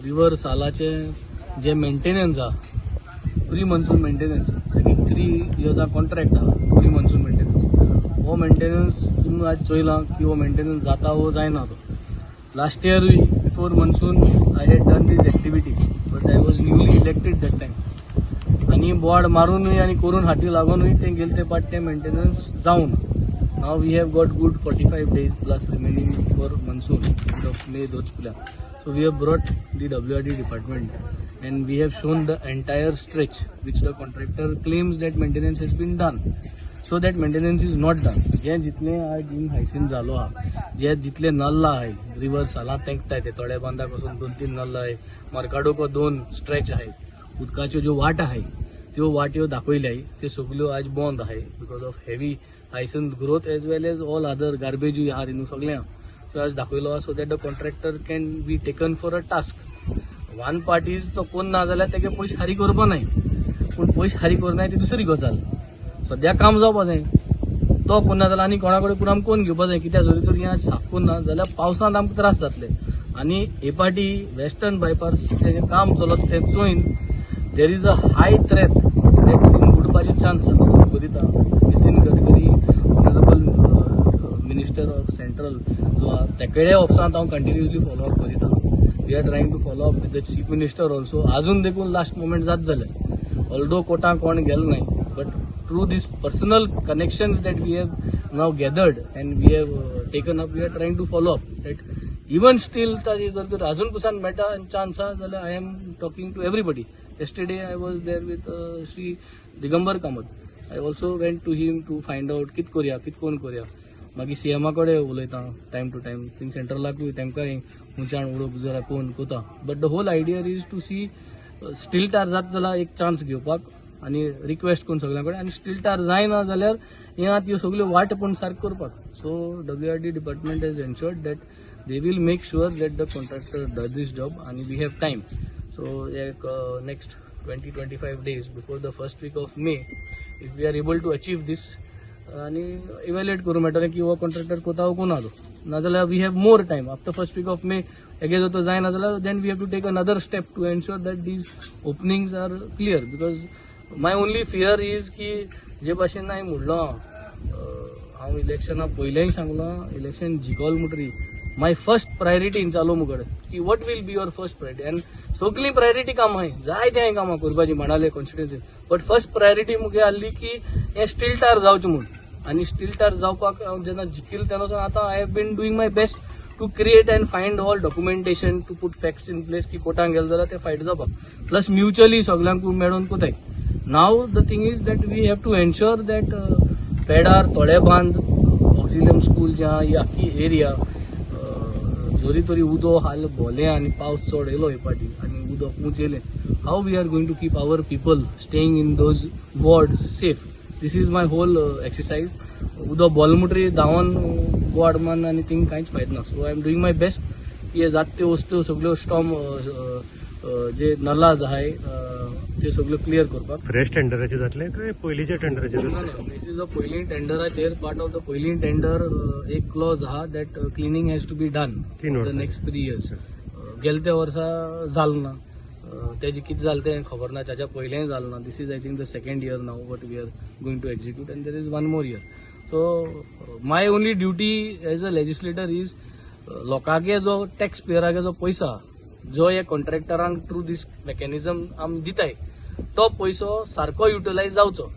River सालाचे जे maintenance आहा, pre monsoon maintenance, तागे 3 इयर्सा contract आहा pre monsoon maintenance. हो मेंटेनन्स तुमी आज चोयलां की हो मेंटेनन्स जाता वो जायना. तो last इयरूय before monsoon I had done this activity, but I was newly elected that time. आनी बोर्ड मारुनूय आनी करून हाती लागूनूय तें गेले ते पाट तें मेंटेनन्स जावना. Now we have got good 45 days plus remaining for monsoon, end of May दोचकुल्या. So we have brought the WRD department and we have shown the entire stretch which the contractor claims that maintenance has been done. So that maintenance is not done. जे जितले आज in हायसीन जालो आहा, जे जितले नल्ला आहाय river साला तेंकताय, ते थोड्या बांदा पासून दोन तीन नल्ला आहाय, मरकाडोको दोन स्ट्रेच आहाय, उदकाच्यो ज्यो वाट आहाय त्यो वाट्यो दाखयल्याय, त्यो सगल्यो आज बंद आहाय because of heavy hyacinth growth as well as all other गार्बेजूय आहा न्हू सगळें आहा. सो आज दाखयलो आहा so that the contractor can be taken for a task. One part is तो कोण ना जाल्यार तेगे पयशे फारीक करपा नाय, पूण पयशे फारीक करनाय ती दुसरी गजाल. सद्या काम जावपा जाय. तो कोण ना जाल्यार आनी कोणा कडेन पूण आमकां कोण घेवपा जाय, कित्याक जरी तर हें आज साफ करना जाल्यार पावसांत आमकां त्रास जातले. आनी हे पाटी वेस्टर्न बायपास तेजें काम चलत तें चोयन there is a high threat that thing बुडपाचे chance आसा. करिता Nitin Gadkari, honourable minister of central जो आहा, तेकडे ऑफिसांत हांव कंटिन्युअसली फॉलो अप करिता. We are trying to follow up with the chief minister also. अजून देखून लास्ट मोमेंट जात जालें, ऑल्दो कोर्टाक कोण गेलो नाय, but through this personal connections that we have now gathered and we have taken up, we are trying to follow up that even still ताजी जर तर अजून पसून मेळटा आनी चान्स आहा जाल्यार I am talking to everybody. Yesterday I was there with Shri Digambar Kamat. I also went to him to find out कित करया, कित कोण करया. मागीर सीएमा कडेन उलयता टायम टू टायम. थिंग सेंट्रलाकूय तेमकांय उंचान उडोवंक जरा कोण कोता, but the whole idea is to see stilt tar जाता जाल्यार एक चान्स घेवपाक आनी रिक्वेस्ट करून सगळ्यां कडेन, आनी स्टिल्ट टार जायना जाल्यार हें आतां ह्यो सगल्यो वाट पूण सारक्यो करपाक. So WRD department has ensured that they will make sure that the contractor does this job. आनी we have time, so एक next 20-25 days before the first week of May, if we are able to achieve this, आनी evaluate करूं मेळटलें की हो contractor कोता वो कोण तो. नाजाल्यार we have more time after first week of May. हेगे जर तो जायना जाल्यार then we have to take another step to ensure that these openings are clear, because my only fear is की जे भाशेन हांवें म्हणलो, हांव इलेक्शना पयलेंय सांगलां, इलेक्शन जिखल म्हणटरी my first priority चालू मुकडेन की what will be your first priority? आनी सगळीं प्रायोरिटी कामां आहाय, जायतीं हांवें कामां करपाची म्हणाले कॉन्स्टिट्युएन्सी, बट फर्स्ट प्रायोरिटी मुगे आहली की हें स्टील टार जावचें म्हूण. आनी स्टील टार जावपाक हांव जेन्ना जिखील तेन्ना सावन आतां I have been doing my best to create and find all documentation, to put facts in place की कोर्टान गेले जाल्यार ते फायट जावपाक, प्लस म्युच्युअली सगल्यांक मेळून कोताय. Now the thing is that we have to ensure that Pedar, तोळेबांद, Auxilium school जे आहा, ही आख्खी एरिया जरी तरी उदो हाल भोले आनी पावस चड येयलो हे पाटी आनी उदक उंच येयलें, how we are going to keep our people staying in those wards safe? This is my whole exercise. उदक भोल म्हणटरी धांवन बोर्ड मारून आनी थिंग कांयच फायदो ना. So I am doing my best की हे जात त्यो वस्तू सगळ्यो स्टॉम जे नलाज आहाय त्यो सगळ्यो क्लियर करपाक. फ्रेश टेंडराचे जातले काय पयलींच्या टेंडराचे जातले? This is a पयलीं टेंडराचेर, पार्ट ऑफ the पयलीं टेंडर एक क्लॉज आहा that cleaning has to be done तीन the वर्सां. Next 3 years. गेले ते वर्सा जालें ना, तेजें कितें जालें तें खबर ना, ताच्या पयलेंय जालें ना. This is, I think, the second year now what we are going to execute, and there is one more year. So my only duty as a legislator is लोकांगे जो टॅक्स पेयरागे जो पयसो आहा, जो हे कॉन्ट्रॅक्टरांक थ्रू दीस मेकॅनिजम आमी दिताय, तो पयसो सारको युटिलायज जावचो.